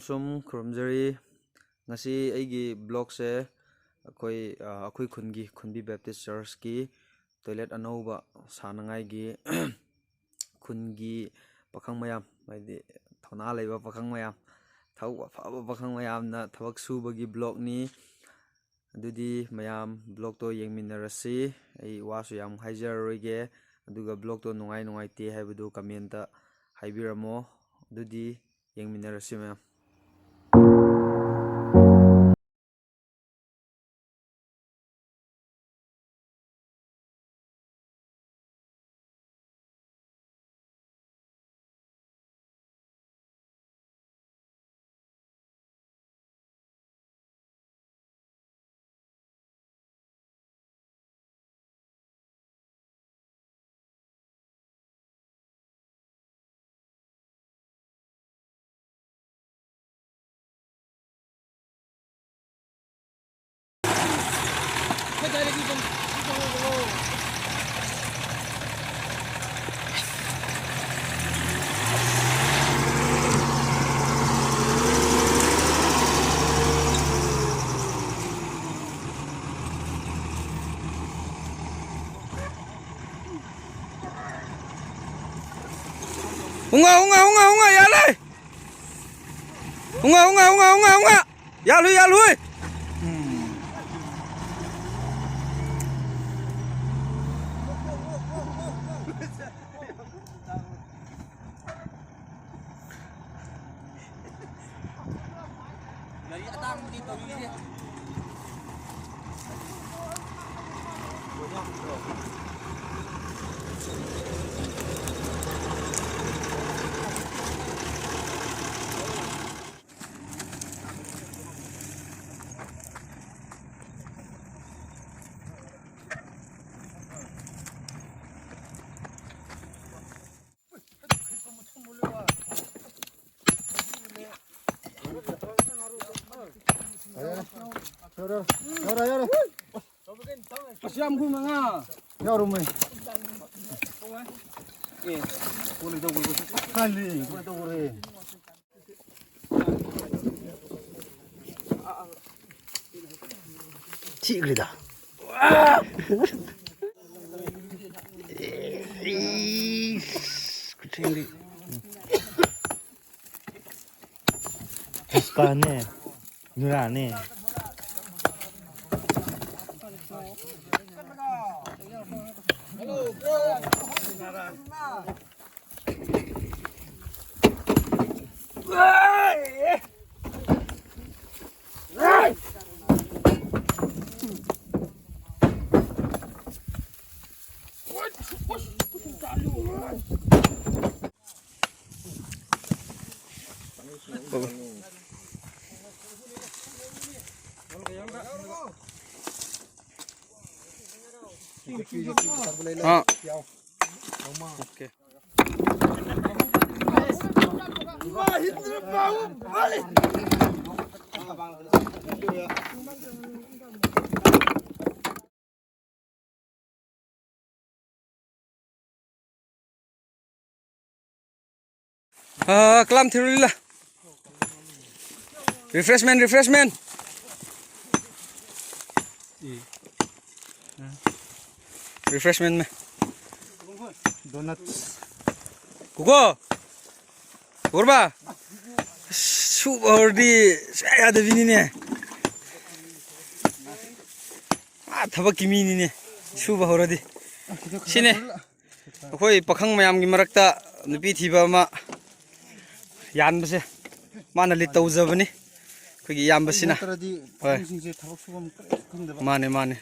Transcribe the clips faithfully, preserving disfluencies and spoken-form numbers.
ꯁꯨꯝ ꯈꯨꯔꯨꯝꯖꯔꯤ꯫ ꯉꯁꯤ ꯑꯩꯒꯤ vlogꯁꯦ ꯑꯩꯈꯣꯏ, ꯑ, ꯑꯩꯈꯣꯏ ꯈꯨꯟꯒꯤ ꯈꯨꯟꯕꯤ Baptist Churchꯀꯤ toilet ꯑꯅꯧꯕ ꯁꯥꯅꯉꯥꯏꯒꯤ ꯈꯨꯟꯒꯤ ꯄꯥꯈꯪ ꯃꯌꯥꯝ, ꯍꯥꯏꯗꯤ ꯊꯧꯅꯥ ꯂꯩꯕ ꯄꯥꯈꯪ ꯃꯌꯥꯝ, ꯊꯕꯛ ꯑꯐꯕ ꯄꯥꯈꯪ ꯃꯌꯥꯝꯅ ꯊꯕꯛ ꯁꯨꯕꯒꯤ vlogꯅꯤ꯫ ꯑꯗꯨꯗꯤ ꯃꯌꯥꯝ vlogꯇꯣ ꯌꯦꯡꯃꯤꯟꯅꯔꯁꯤ꯫ ꯑꯩ ꯋꯥꯁꯨ ꯌꯥꯝ ꯍꯥꯏꯖꯔꯔꯣꯏꯒꯦ꯫ ꯑꯗꯨꯒ vlogꯇꯣ ꯅꯨꯡꯉꯥꯏ ꯅꯨꯡꯉꯥꯏꯇꯦ ꯍꯥꯏꯕꯗꯨ commentꯇ ꯍꯥꯏꯕꯤꯔꯝꯃꯣ꯫ ꯑꯗꯨꯗꯤ ꯌꯦꯡꯃꯤꯟꯅꯔꯁꯤ ꯃꯌꯥꯝ꯫ ꯎꯉꯥ, ꯎꯉꯥ, ꯎꯉꯥ, ꯎꯉꯥ, ꯌꯥꯜꯂꯦ! ꯎꯉꯥ, ꯎꯉꯥ, ꯎꯉꯥ, ꯎꯉꯥ, ꯎꯉꯥ! ꯌꯥꯜꯂꯨ, ꯌꯥꯜꯂꯨ! ꯒꯥꯔꯤ ꯑꯇꯥꯡꯕꯗꯤ ꯇꯧꯔꯤꯁꯦ꯫ ꯌꯥꯔꯦ, ꯌꯥꯔꯦ, ꯌꯥꯔꯦ꯫ ꯑꯁ, ꯌꯥꯝ ꯀꯨꯏ ꯃꯉꯥ꯫ ꯌꯥꯎꯔꯝꯃꯦ꯫ ꯑꯦ꯫ ꯀꯣꯜꯂꯤ ꯇꯧꯈ꯭ꯔꯦ꯫ ꯀꯜꯂꯤ꯫ ꯀꯣꯜꯂꯤ ꯇꯧꯈ꯭ꯔꯦ꯫ ꯆꯤꯛꯈ꯭ꯔꯤꯗ꯫ ꯏꯁ, ꯈꯨꯊꯦꯡꯗꯤ꯫ ꯄꯨꯁꯄꯥꯅꯦ, ꯅꯨꯔꯥꯅꯦ꯫ हाँ। OK। ꯑꯥ, ꯀꯂꯥꯝ ꯊꯤꯔꯨꯂꯤꯂꯥ꯫ Refreshment, refreshment. Refreshment ꯃꯦ꯫ Donuts꯫ ꯀꯨꯀꯣ꯫ ꯎꯔꯕ? ꯑꯁ, ꯁꯨꯕ ꯍꯧꯔꯗꯤ ꯁꯨꯡꯌꯥ ꯌꯥꯗꯕꯤꯅꯤꯅꯦ꯫ ꯃꯥ ꯊꯕꯛꯀꯤ ꯃꯤꯅꯤꯅꯦ꯫ ꯁꯨꯕ ꯍꯧꯔꯗꯤ꯫ ꯁꯤꯅꯦ꯫ ꯑꯩꯈꯣꯏ ꯄꯥꯈꯪ ꯃꯌꯥꯝꯒꯤ ꯃꯔꯛꯇ ꯅꯨꯄꯤ ꯊꯤꯕ ꯑꯃ ꯌꯥꯟꯕꯁꯦ ꯃꯥꯅ lead ꯇꯧꯖꯕꯅꯤ, ꯑꯩꯈꯣꯏꯒꯤ ꯏꯌꯥꯝꯕꯁꯤꯅ꯫ ꯅꯠꯇ꯭ꯔꯗꯤ ꯍꯣꯏ꯫ ꯄꯥꯈꯪꯁꯤꯡꯁꯦ ꯊꯕꯛ ꯁꯨꯐꯝ ꯀꯔꯤꯁꯨ ꯈꯪꯗꯕ꯫ ꯃꯥꯅꯦ, ꯃꯥꯅꯦ꯫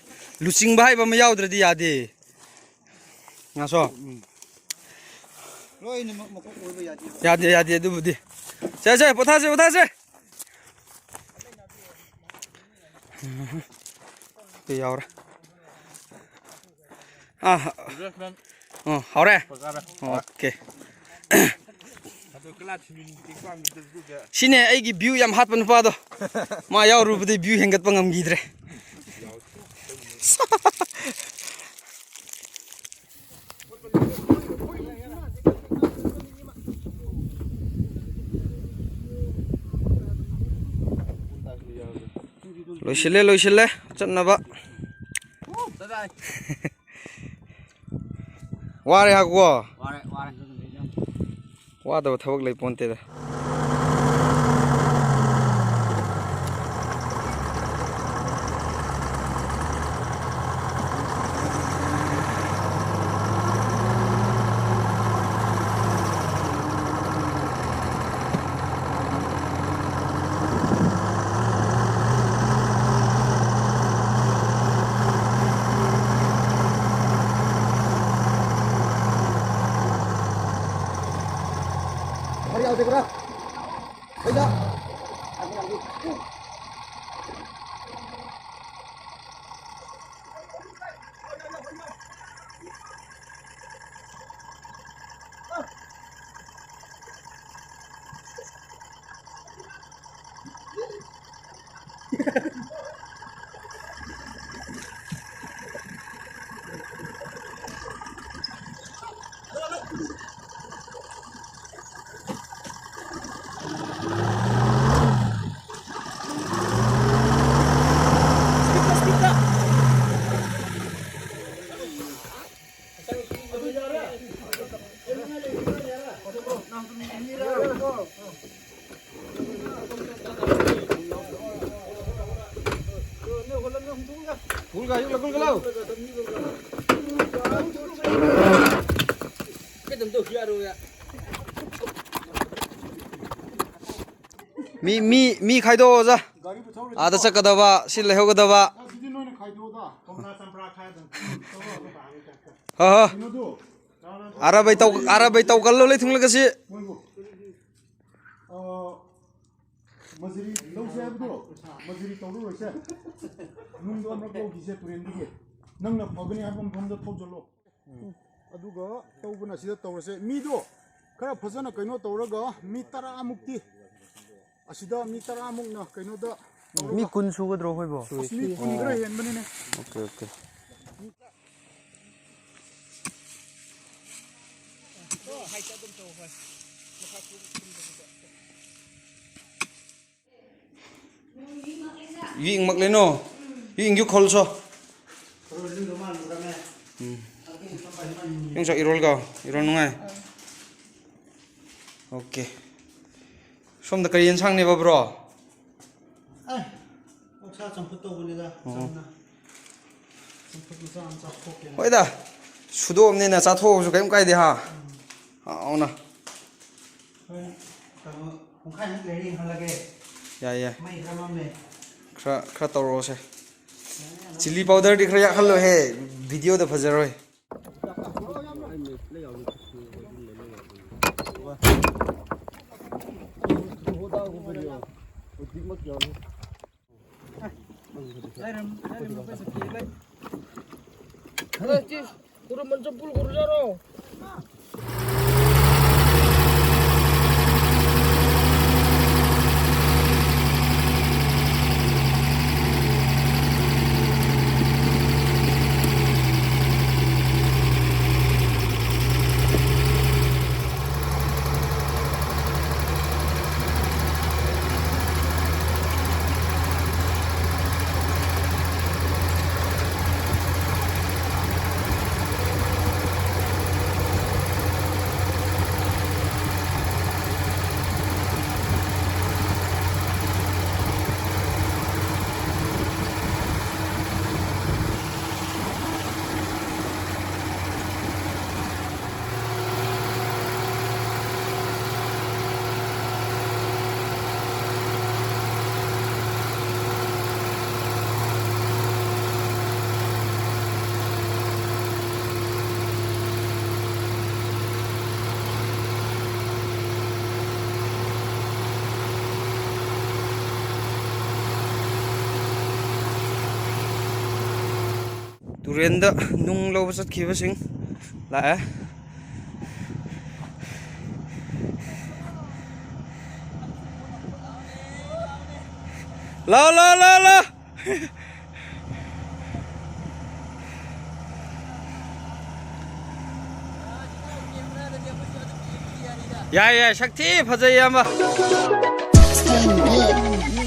ꯂꯨꯆꯤꯡꯕ ꯍꯥꯏꯕ ꯑꯃ ꯌꯥꯎꯗ꯭ꯔꯗꯤ ꯌꯥꯗꯦ꯫ ꯉꯥꯁꯣ꯫ ꯎꯝ꯫ ꯂꯣꯏꯅꯃꯛ ꯃꯀꯣꯛ ꯑꯣꯏꯕ ꯌꯥꯗꯦꯕ꯫ ꯌꯥꯗꯦ, ꯌꯥꯗꯦ ꯑꯗꯨꯕꯨꯗꯤ꯫ ꯁꯦ, ꯁꯦ, ꯄꯣꯊꯥꯁꯦ, ꯄꯣꯊꯥꯁꯦ꯫ ꯁꯤ ꯌꯥꯎꯔꯦ꯫ ꯑꯥ, ꯑꯣ, ꯍꯧꯔꯦ? OK꯫ ꯁꯤꯅꯦ ꯑꯩꯒꯤ view ꯌꯥꯝ ꯍꯥꯠꯄ ꯅꯨꯄꯥꯗꯣ꯫ ꯃꯥ ꯌꯥꯎꯔꯨꯕꯗꯩ view ꯍꯦꯟꯒꯠꯄ ꯉꯝꯈꯤꯗ꯭ꯔꯦ꯫ ꯂꯣꯏꯁꯤꯜꯂꯦ, ꯂꯣꯏꯁꯤꯜꯂꯦ꯫ ꯆꯠꯅꯕ꯫ ꯋꯥꯔꯦ ꯍꯥꯏꯀꯣ꯫ ꯋꯥꯔꯦ, ꯋꯥꯔꯦ꯫ ꯋꯥꯗꯕ ꯊꯕꯛ ꯂꯩ ꯄꯣꯟꯇꯦꯗ꯫ ꯃꯤ, ꯃꯤ, ꯃꯤ ꯈꯥꯏꯗꯣꯛꯑꯣ, ꯑꯣꯖꯥ꯫ ꯒꯥꯔꯤ ꯄꯨꯊꯧꯔꯗꯤ ꯑꯥꯗ ꯆꯠꯀꯗꯕ, ꯁꯤ ꯂꯩꯍꯧꯒꯗꯕ꯫ ꯑꯗꯨꯗꯤ ꯅꯣꯏꯅ ꯈꯥꯏꯗꯣꯛꯑꯣꯗ꯫ ꯀꯣꯝꯂꯥ ꯆꯝꯄ꯭ꯔꯥ ꯈꯥꯏꯗꯅ ꯇꯧꯔꯣ꯫ ꯍꯣꯏ, ꯍꯣꯏ꯫ ꯀꯩꯅꯣꯗꯣ, ꯑꯔꯥꯕꯩ ꯇꯧ-, ꯑꯔꯥꯕꯩ ꯇꯧꯒꯜꯂꯣ ꯂꯩ ꯊꯨꯡꯂꯒꯁꯤ꯫ ꯃꯣꯏꯕꯨ, ꯑ, ꯃꯖꯨꯔꯤ ꯂꯧꯁꯦ ꯍꯥꯏꯕꯗꯣ, ꯃꯖꯨꯔꯤ ꯇꯧꯔꯔꯣꯏꯁꯦ꯫ ꯅꯨꯡꯗꯣ ꯑꯃꯨꯛ ꯂꯧꯈꯤꯁꯦ ꯇꯨꯔꯦꯟꯗꯒꯤ꯫ ꯅꯪꯅ ꯐꯒꯅꯤ ꯍꯥꯏꯕ ꯃꯐꯝꯗ ꯊꯧꯖꯜꯂꯣ꯫ ꯎꯝ꯫ ꯑꯗꯨꯒ ꯇꯧꯕꯅ ꯁꯤꯗ ꯇꯧꯔꯁꯦ꯫ ꯃꯤꯗꯣ ꯈꯔ ꯐꯖꯅ ꯀꯩꯅꯣ ꯇꯧꯔꯒ ꯃꯤ ꯇꯔꯥꯃꯨꯛꯇꯤ, ꯑꯁꯤꯗ ꯃꯤ ꯇꯔꯥꯃꯨꯛꯅ ꯀꯩꯅꯣꯗ ꯃꯤ ꯇꯧꯔꯒ꯫ ꯀꯨꯟ ꯁꯨꯒꯗ꯭ꯔꯣ ꯑꯩꯈꯣꯏꯕꯣ? ꯑꯁ, ꯃꯤ ꯀꯨꯟ ꯈꯔ ꯍꯦꯟꯕꯅꯤꯅꯦ꯫ Okay, okay. ꯌꯦꯡꯃꯛꯂꯦꯅꯣ꯫ ꯌꯦꯡꯁꯨ ꯈꯣꯜꯁꯣ꯫ ꯎꯝ꯫ ꯌꯦꯡꯁꯣ ꯏꯔꯣꯜꯒ ꯏꯔꯣꯜ ꯅꯨꯡꯉꯥꯏ꯫ ꯑꯣꯀꯦ꯫ ꯁꯣꯝꯗ ꯀꯔꯤ ꯌꯦꯟꯁꯥꯡꯅꯦꯕ, ꯕ꯭ꯔꯣ? ꯑꯦ, ꯑꯣꯛꯁꯥ ꯆꯝꯐꯨꯠ ꯇꯧꯕꯅꯤꯗ, ꯑꯣ꯫ ꯆꯝꯅ꯫ ꯆꯝꯐꯨꯠ ꯃꯆꯥ ꯑꯃ ꯆꯥꯊꯣꯛꯀꯦꯅ꯫ ꯍꯣꯏꯗ, ꯁꯨꯗꯣꯛꯑꯕꯅꯤꯅ ꯆꯥꯊꯣꯛꯑꯁꯨ ꯀꯔꯤꯝ ꯀꯥꯏꯗꯦ ꯍꯥ꯫ ꯎꯝ꯫ ꯍꯥꯎꯅ꯫ ꯍꯣꯏ, ꯀꯩꯅꯣ, ꯄꯨꯡꯈꯥꯏꯃꯨꯛ ꯂꯩꯔ ꯌꯦꯡꯍꯜꯂꯒꯦ꯫ ꯌꯥꯏ, ꯌꯥꯏ꯫ ꯃꯩ ꯈꯔ ꯃꯝꯃꯦ꯫ ꯈꯔ, ꯈꯔ ꯇꯧꯔꯛꯑꯣꯁꯦ꯫ ꯌꯥꯅꯤ, ꯌꯥꯅꯤ꯫ ꯆꯤꯂꯤ ꯄꯥꯎꯗꯔꯗꯤ ꯈꯔ ꯌꯥꯛꯍꯜꯂꯣꯍꯦ, ꯚꯤꯗꯤꯑꯣꯗ ꯐꯖꯔꯣꯏ꯫ ꯇꯨꯔꯦꯟꯗ ꯅꯨꯡ ꯂꯧꯕ ꯆꯠꯈꯤꯕꯁꯤꯡ ꯂꯥꯛꯑꯦ꯫ ꯂꯥꯎ, ꯂꯥꯎ, ꯂꯥꯎ, ꯂꯥꯎ꯫ ꯌꯥꯏ, ꯌꯥꯏ, ꯁꯛꯊꯤ ꯐꯖꯩ, ꯏꯌꯥꯝꯕ꯫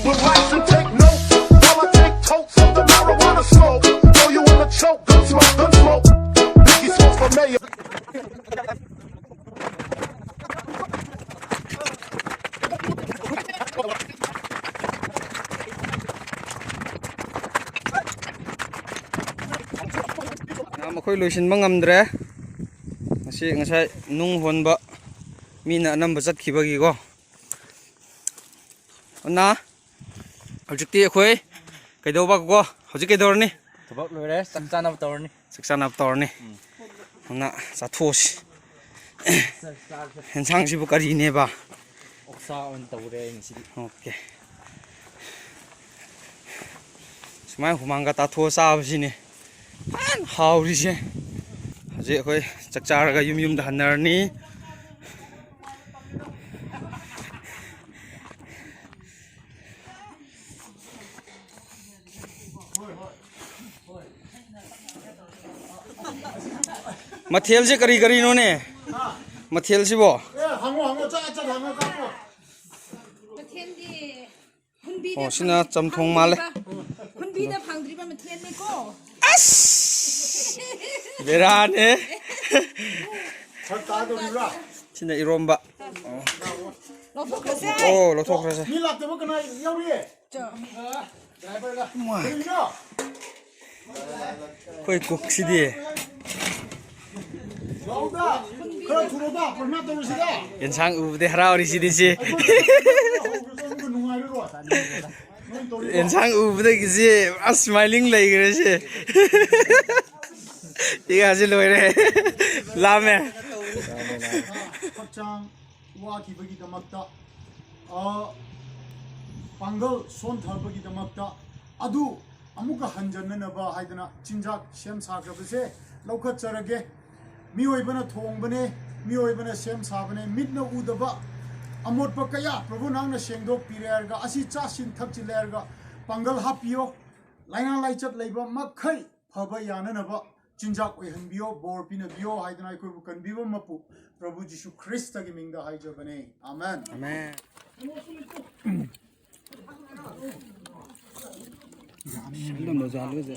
Would like to take notes while I take totes of the mountain. Smoke, throw you in the choke, gun smoke, gun smoke. Biggie smoke for mayor. ꯌꯥꯝ ꯑꯩꯈꯣꯏ ꯂꯣꯏꯁꯤꯟꯕ ꯉꯝꯗ꯭ꯔꯦ꯫ ꯉꯁꯤ ꯉꯁꯥꯏ ꯅꯨꯡ ꯍꯣꯟꯕ ꯃꯤꯅ ꯑꯅꯝꯕ ꯆꯠꯈꯤꯕꯒꯤꯀꯣ꯫ ꯑꯗꯨꯅ ꯍꯧꯖꯤꯛꯇꯤ ꯑꯩꯈꯣꯏ ꯀꯩꯗꯧꯕ ꯀꯣ? ꯍꯧꯖꯤꯛ ꯀꯩꯗꯧꯔꯅꯤ? ꯊꯕꯛ ꯂꯣꯏꯔꯦ, ꯆꯥꯛ ꯆꯥꯅꯕ ꯇꯧꯔꯅꯤ꯫ ꯆꯥꯛ ꯆꯥꯅꯕ ꯇꯧꯔꯅꯤ꯫ ꯑꯗꯨꯅ ꯆꯥꯊꯣꯛꯑꯁꯤ꯫ ꯌꯦꯟꯁꯥꯡꯁꯤꯕꯨ ꯀꯔꯤꯅꯦꯕ? ꯑꯣꯛꯁꯥ ꯑꯣꯏꯅ ꯇꯧꯔꯦ ꯑꯩ ꯉꯁꯤꯗꯤ꯫ ꯑꯣꯀꯦ꯫ ꯁꯨꯃꯥꯏꯅ ꯍꯨꯃꯥꯡꯒ ꯇꯥꯊꯣꯛꯑ ꯆꯥꯕꯁꯤꯅꯦ ꯐꯖꯅ ꯍꯥꯎꯔꯤꯁꯦ꯫ ꯍꯧꯖꯤꯛ ꯑꯩꯈꯣꯏ ꯆꯥꯛ ꯆꯥꯔꯒ ꯌꯨꯝ ꯌꯨꯝꯗ ꯍꯟꯅꯔꯅꯤ꯫ ꯃꯊꯦꯜꯁꯦ ꯀꯔꯤ ꯀꯔꯤꯅꯣꯅꯦ? ꯃꯊꯦꯜꯁꯤꯕꯣ? ꯑꯦ, ꯍꯪꯉꯣ, ꯍꯪꯉꯣ, ꯆꯠ, ꯆꯠ, ꯍꯪꯉꯣ, ꯀꯥꯞꯄꯣ꯫ ꯃꯊꯦꯜꯗꯤ ꯍꯨꯟꯕꯤꯗ ꯑꯣ, ꯁꯤꯅ ꯐꯪ- ꯆꯝꯊꯣꯡ ꯃꯥꯜꯂꯦ꯫ ꯐꯪꯗ꯭ꯔꯤꯕ- ꯍꯨꯟꯕꯤꯗ ꯐꯪꯗ꯭ꯔꯤꯕ ꯃꯊꯦꯜꯅꯤꯀꯣ꯫ ꯕꯦꯔꯥꯅꯦ꯫ ꯐꯔꯛ ꯇꯥꯗꯧꯔꯤꯕ꯭ꯔꯥ? ꯁꯤꯅ ꯏꯔꯣꯝꯕ꯫ ꯂꯧꯊꯣꯛꯈ꯭ꯔꯁꯦ꯫ ꯑꯣ, ꯂꯧꯊꯣꯛꯈ꯭ꯔꯁꯦ꯫ ꯃꯤ ꯂꯥꯛꯇꯕ ꯀꯅꯥ ꯌꯥꯎꯔꯤ? ꯗ꯭ꯔꯥꯏꯚꯔꯒ꯫ ꯀꯔꯤꯅꯣ? ꯑꯩꯈꯣꯏ ꯀꯨꯛꯁꯤꯗꯤ꯫ ꯂꯥꯎꯗ꯫ ꯈꯔ ꯊꯨꯔꯣꯗ, ꯄ꯭ꯔꯊꯅꯥ ꯇꯧꯔꯁꯤꯗ꯫ ꯌꯦꯟꯁꯥꯡ ꯎꯕꯗꯩ ꯍꯔꯥꯎꯔꯤꯁꯤꯗꯤ ꯁꯤ꯫ ꯍꯧꯈ꯭ꯔꯁꯨ ꯑꯃꯨꯛꯀ ꯅꯨꯡꯉꯥꯏꯔꯔꯣꯏ꯫ ꯅꯣꯏ ꯇꯧꯔꯤꯕ꯫ ꯌꯦꯟꯁꯥꯡ ꯎꯕꯗꯒꯤꯁꯤ ꯑꯁ ꯁ꯭ꯃꯥꯏꯂꯤꯡ ꯂꯩꯈ꯭ꯔꯦ ꯁꯤ꯫ ꯏꯒꯥꯁꯤ ꯂꯣꯏꯔꯦ꯫ ꯂꯥꯝꯃꯦ꯫ ꯍꯛꯆꯥꯡ ꯋꯥꯈꯤꯕꯒꯤꯗꯃꯛꯇ, ꯑ, ꯄꯥꯡꯒꯜ ꯁꯣꯟꯊꯕꯒꯤꯗꯃꯛꯇ, ꯑꯗꯨ ꯑꯃꯨꯛꯀ ꯍꯟꯖꯟꯅꯅꯕ ꯍꯥꯏꯗꯅ ꯆꯤꯟꯖꯥꯛ ꯁꯦꯝ ꯁꯥꯈ꯭ꯔꯕꯁꯦ ꯂꯧꯈꯠꯆꯔꯒꯦ꯫ ꯃꯤꯑꯣꯏꯕꯅ ꯊꯣꯡꯕꯅꯦ, ꯃꯤꯑꯣꯏꯕꯅ ꯁꯦꯝ ꯁꯥꯕꯅꯦ, ꯃꯤꯠꯅ ꯎꯗꯕ ꯑꯃꯣꯠꯄ ꯀꯌꯥ ꯄ꯭ꯔꯚꯨ ꯅꯪꯅ ꯁꯦꯡꯗꯣꯛꯄꯤꯔꯦ ꯍꯥꯏꯔꯒ, ꯑꯁꯤ ꯆꯥꯁꯤꯟ ꯊꯛꯆꯤꯜꯂꯦ ꯍꯥꯏꯔꯒ ꯄꯥꯡꯒꯜ ꯍꯥꯞꯄꯤꯌꯣ꯫ ꯂꯥꯏꯅꯥ ꯂꯥꯏꯆꯠ ꯂꯩꯕ ꯃꯈꯩ ꯐꯕ ꯌꯥꯅꯅꯕ ꯆꯤꯟꯖꯥꯛ ꯑꯣꯏꯍꯟꯕꯤꯌꯣ, ꯕꯣꯔ ꯄꯤꯅꯕꯤꯌꯣ ꯍꯥꯏꯗꯅ ꯑꯩꯈꯣꯏꯕꯨ ꯀꯟꯕꯤꯕ ꯃꯄꯨ ꯄ꯭ꯔꯚꯨ ꯖꯤꯁꯨ ꯈ꯭ꯔꯤꯁꯇꯒꯤ ꯃꯤꯡꯗ ꯍꯥꯏꯖꯕꯅꯦ꯫ ꯑꯥꯃꯦꯟ꯫ ꯑꯥꯃꯦꯟ꯫ ꯑꯗꯨꯝ ꯂꯧꯖꯍꯜꯂꯨꯁꯦ꯫